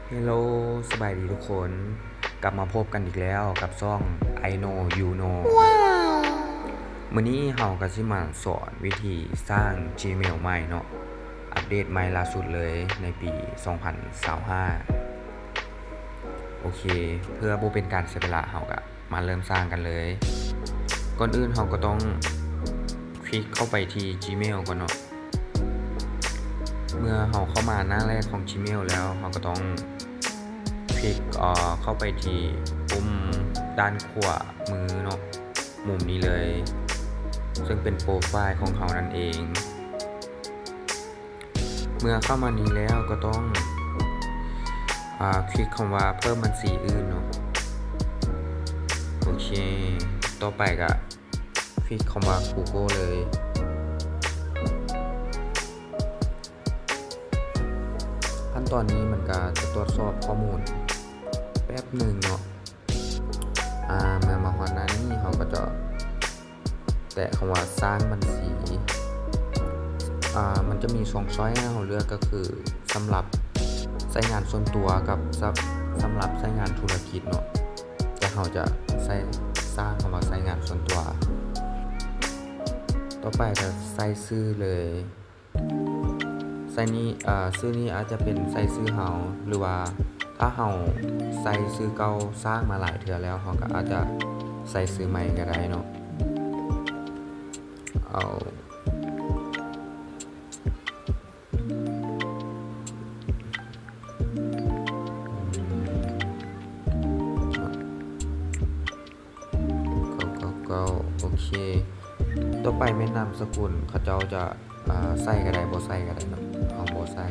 ເຮລໂລ ສະບາຍດີທຸກຄົນ, ກັບມາພົບກັນອີກແລ້ວກັບຊ່ອງ I Know You Know. ມື້ນີ້ເຮົາກໍຊິມາສອນວິທີສ້າງ Gmail ໃໝ່ເນາະ, ອັບເດດໃໝ່ລ່າສຸດເລີຍໃນປີສອງພັນຊາວຫ້າ. ໂອເຄ, ເພື່ອບໍ່ເປັນການເສຍເວລາ, ເຮົາກໍມາເລີ່ມສ້າງກັນເລີຍ. ກ່ອນອື່ນເຮົາກໍຕ້ອງຄລິກເຂົ້າໄປທີ່ Gmail ກ່ອນເນາະ. ເມື່ອເຮົາເຂົ້າມາໜ້າແລກຂອງ Gmail ແລ້ວ, ເຮົາກໍຕ້ອງຄລິກ, ເອີ, ເຂົ້າໄປທີ່ປຸ່ມດ້ານຂວາມືເນາະ, ມຸມນີ້ເລີຍ, ເຊິ່ງເປັນໂປຣໄຟລ໌ຂອງເຮົານັ້ນເອງ. ເມື່ອເຂົ້າມານີ້ແລ້ວກໍຕ້ອງ, ອາ, ຄລິກຄຳວ່າເພີ່ມບັນຊີອື່ນເນາະ. ໂອເຄ, ຕໍ່ໄປກໍ ຄລິກຄຳວ່າ Google ເລີຍ. ຂັ້ນຕອນນີ້ມັນກະຈະກວດສອບຂໍ້ມູນແປັບໜຶ່ງເນາະ. ອາ, ເມື່ອມາຮອດໜ້ານີ້ ເຮົາກໍຈະແຕະຄຳວ່າສ້າງບັນຊີ. ອາ, ມັນຈະມີສອງຊ້ອຍໃຫ້ເຮົາເລືອກ ກໍຄືສຳລັບໃຊ້ງານສ່ວນຕົວກັບສຳ, ສຳລັບໃຊ້ງານທຸລະກິດເນາະ. ແຕ່ເຮົາຈະໃຊ້, ສ້າງຄຳວ່າໃຊ້ງານສ່ວນຕົວ. ຕໍ່ໄປກໍໃສ່ຊື່ເລີຍ. ໃສ່ນີ້, ເອີ, ຊື່ນີ້ອາດຈະເປັນໃສ່ຊື່ເຮົາ ຫຼືວ່າຖ້າເຮົາໃສ່ຊື່ເກົ່າສ້າງມາຫຼາຍເທື່ອແລ້ວ ເຮົາກໍອາດຈະໃສ່ຊື່ໃໝ່ກໍໄດ້ເນາະ. ເອົາ ເກົ້າເກົ້າເກົ້າ ໂອເຄ. ຕໍ່ໄປແມ່ນນາມສະກຸນ, ເຂົາເຈົ້າຈະ, ເອີ, ໃສ່ກໍໄດ້ ບໍ່ໃສ່ກໍໄດ້ເນາະ, ເຮົາບໍ່ໃສ່.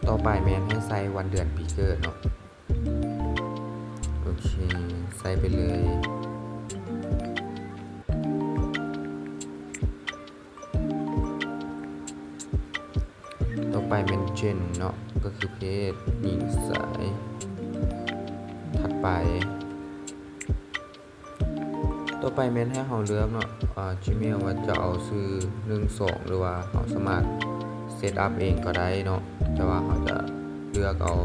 ຕໍ່ໄປແມ່ນໃຫ້ໃສ່ວັນເດືອນປີເກີດເນາະ. ໂອເຄ, ໃສ່ໄປເລີຍ. ຕໍ່ໄປແມ່ນ Gen ເນາະ, ກໍຄືເພດ, ຍິງຊາຍ. ຖັດໄປ, ຕໍ່ໄປແມ່ນໃຫ້ເຮົາເລືອກເນາະ, ອາ, Gmail ວ່າຈະເອົາຊື່ ໜຶ່ງ ສອງ ຫຼືວ່າເຮົາສາມາດ set up ເອງກໍໄດ້ເນາະ, ແຕ່ວ່າເຮົາຈະເລືອກເອົາ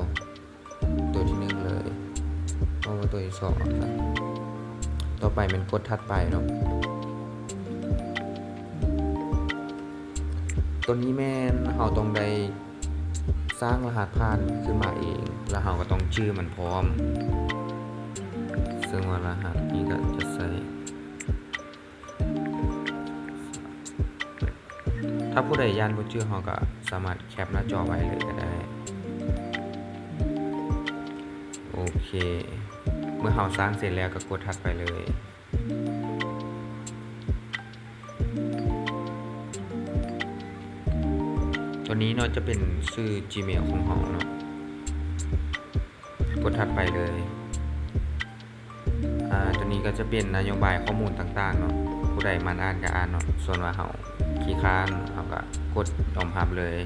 ຕົວທີໜຶ່ງເລີຍ, ເອົາຕົວທີສອງເອົາຊະ. ຕໍ່ໄປແມ່ນກົດຖັດໄປເນາະ. ຕົວນີ້ແມ່ນເຮົາຕ້ອງໄດ້ສ້າງລະຫັດຜ່ານຂຶ້ນມາເອງ, ແລ້ວເຮົາກໍຕ້ອງຈື່ມັນພ້ອມ, ເຊິ່ງວ່າລະຫັດນີ້ກໍຈະໃສ່ ຖ້າຜູ້ໃດຢ້ານບໍ່ຈື່ ເຮົາກໍສາມາດແຄປໜ້າຈໍໄວ້ເລີຍກໍໄດ້. ໂອເຄ, ເມື່ອເຮົາສ້າງເສັດແລ້ວກໍກົດຖັດໄປເລີຍ. ຕົວນີ້ເນາະ ຈະເປັນຊື່ Gmail ຂອງເຮົາເນາະ, ກົດຖັດໄປເລີຍ. ອາ ຕົວນີ້ກໍຈະເປັນນະໂຍບາຍຂໍ້ມູນຕ່າງໆເນາະ, ຜູ້ໃດມັກອ່ານກໍອ່ານເນາະ, ສ່ວນວ່າເຮົາຂີ້ຄ້ານ ເຮົາກໍກົດຍອມຮັບເລີຍ.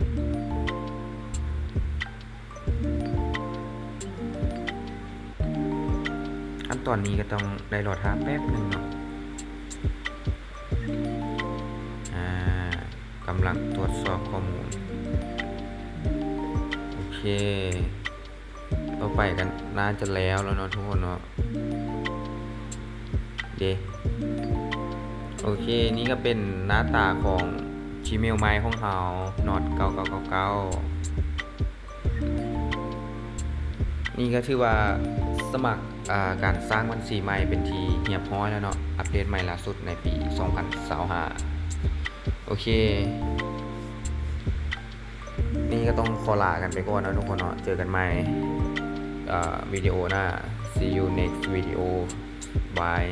ຂັ້ນຕອນນີ້ກໍຕ້ອງໄດ້ລໍຖ້າແປັບໜຶ່ງເນາະ. ອາ ກຳລັງຕວດສອບຂໍ້ມູນ. ໂອເຄ. ຕໍ່ໄປກໍໜ້າຈະແລ້ວແລ້ວເນາະທຸກຄົນເນາະ. ເດ ໂອເຄ, ນີ້ກໍເປັນໜ້າຕາຂອງ Gmail ໃໝ່ຂອງເຮົາ ນອດ ເກົ້າເກົ້າເກົ້າເກົ້າ. ນີ້ກໍຖືວ່າສະໝັກ, ອາ, ການສ້າງບັນຊີໃໝ່ເປັນທີ່ຮຽບຮ້ອຍແລ້ວເນາະ, ອັບເດດໃໝ່ລ່າສຸດໃນປີສອງພັນຊາວຫ້າ. ໂອເຄ. ນີ້ກໍຕ້ອງຂໍລາກັນໄປກ່ອນເນາະທຸກຄົນເນາະ, ເຈີກັນໃໝ່, ເອີ, ວິດີໂອໜ້າ. See you next video. Bye.